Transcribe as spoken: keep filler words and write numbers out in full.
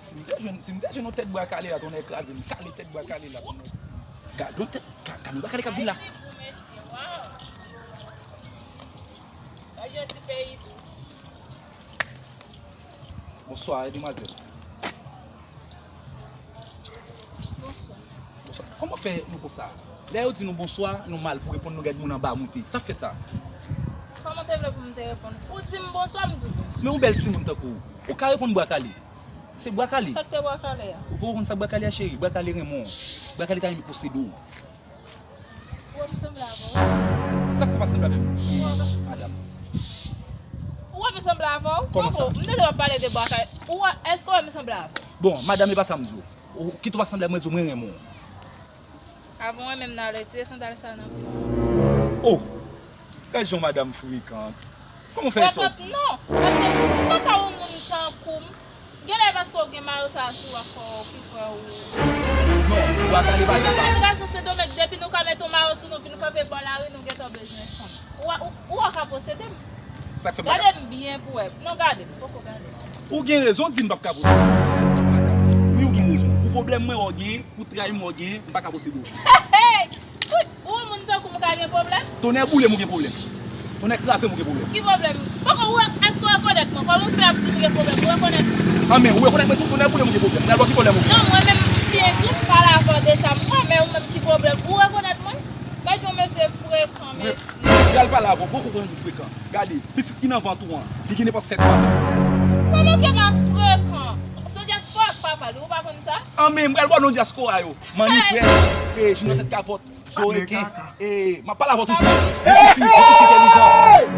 Si m te jwenn, si m te jwenn yon tèt bwa kale la, tonnè kraze m, kale tèt bwa kale la, tonnè. Gad yon tèt, gad, gad yon bwa kale k ap vin la. Ay, wi, mesye, waw. Gad yon ti peyi dous. Bonswa, demwazèl. Bonswa. Bonswa. Kòman fè nou konsa? Lè yo di nou bonswa, nou mal pou reponn, nou gad moun anba moute. Sa fè sa? Kòman te vle pou m te reponn? Ou di m bonswa, m di w bonswa. Men ou bèl timoun tankou w. Ou ka reponn bwa kale. Se bwa kale. Sa k te bwa kale a? Ou poko konn sa k bwa kale a, cheri? Bwa kale renmen w. Bwa kale ta renmen posede w. Ou wè m sanble avè w? Sa k fè w pa sanble avè m? Ou wè m... Madanm. Ou wè m sanble avè w? Kòman sa? Poko, m tande w ap pale de bwa kale. Ou wè, èske w wè m sanble avè w? Bon, madanm, e pa sa m di w. Ou, kit ou pa sanble avè mwen, di w mwen renmen w. Avan w renmen m nan, ale tire sandal sa nan pye w. Oh! Gad jan madanm frekan. Kòman w fè sòti? Frekan non, paske m pa ka wè yon moun tankou m. Genlè paske w gen mayo sa sou w ak fè w ki fè w. Non, w a gade pa jan pa. Mwen menm gason Sendomeng, depi nou ka met yon mayo sou nou, vin kanpe bò lari, nou gentan bezwen fanm. Ou a, ou, ou a ka posede m. Sa k fè madanm. Gade m byen pou wè. Non, gade m, poko gade m. Ou gen rezon di m p ap ka posede w. Madanm, wi, ou gen rezon. Pou pwoblèm mwen wè w genyen, pou trayi m wè w genyen, m pa ka posede w. Hey! Ou wè moun tankou m ka gen pwoblèm? Tonnè boule m ou gen pwoblèm. Tonnè kraze m ou gen pwoblèm. Ki pwoblèm? Poko, ou, èske w rekonèt mwen? Kòman w fè ap di m gen pwoblèm? Ou rekonèt mwen? Anmè, ou rekonèt mwen tou, tonnè boule m ou gen pwoblèm. Nan bò ki pwoblèm ou gen? Non, mwen menm, byen di w, m pale avè w de sa m wè, men ou menm ki pwoblèm? Ou rekonèt mwen? Gad yon mesye frekan, mesye. Mwen pral pale avè w, poko konnen m frekan. Gade, pitit ki nan vant ou an, li gen nenpòt sèt mwa. Kòman ke pa frekan? Se dyaspora k pa pale, ou pa konn sa? Anmè, m pral ba w non dyaspora yo. Manmi frèch, e, jimnò tèt kapòt, zo reken, e, m ap pale avè w toujou. Yon piti, yon piti entèlijan.